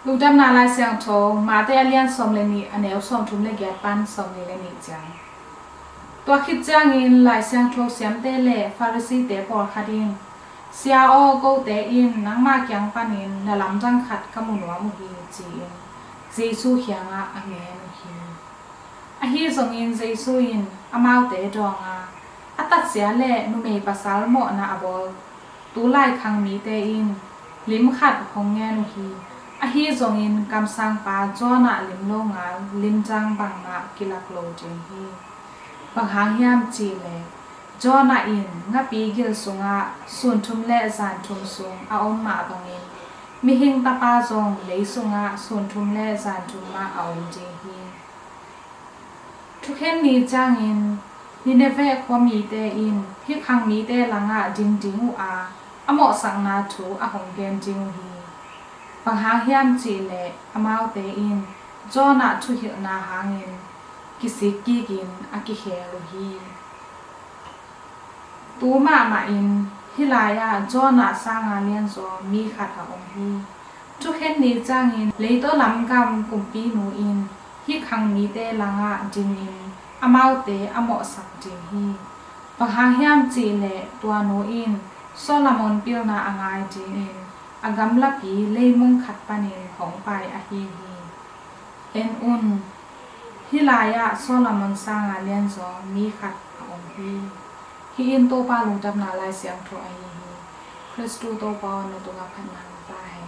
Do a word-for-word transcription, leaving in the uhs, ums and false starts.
Lungdamna Lai Siangtho, Mate a lian sawm le nih, a neu sawmthum le giat pan sawmnih le nih ciang. Tua khit ciangin Lai Siangtho siamte le Pharisee-te pawlkhat in, "Sia aw, kote in nangmah kiang panin na lamdang khat ka mu nuam uh hi," ci-in Jesu kiangah a ngen uh hi. Ahi zongin Jesu in amaute dawng a, "A tatsia le numei pasal mawhna a bawl tulai khang mite in lim khat hong ngen uh hi. Ahi zongin kamsangpa Jonah lim lo ngal limdang bangmah kilak lo ding hi. Bang hang hiam cih leh Jonah in ngapi gil sungah sun thum le zan thum sung a om mah bangin, Mihing Tapa zong lei sungah sun thum le zan thum mah a om ding hi." Thukhen ni ciangin Nineveh khua mite in hih khang mite langah ding ding uh a, a mawhsakna thu a hong gen ding uh hi. Bang hang hiam cih leh amaute in Jonah thuhilhna hangin kisik kikin a kikhel uh hi. Tu mahmah in hih lai-ah Jonah sanga lianzaw mi khat a om hi. Thukhen ni ciangin leitaw lam gam kumpinu in hih khang mite langah dingin amaute a mawhsak ding hi. Bang hang hiam cih leh tua nu in Solomon pilna a ngai dingin a gamlapi leimong khat panin hong pai ahi hi. En un, hih lai-ah Solomon sanga lianzaw mi khat a om hi. Hih in Topa Lungdamna Lai Siangtho ahi hi. Khristu Topa aw, na tungah phatna om ta hen.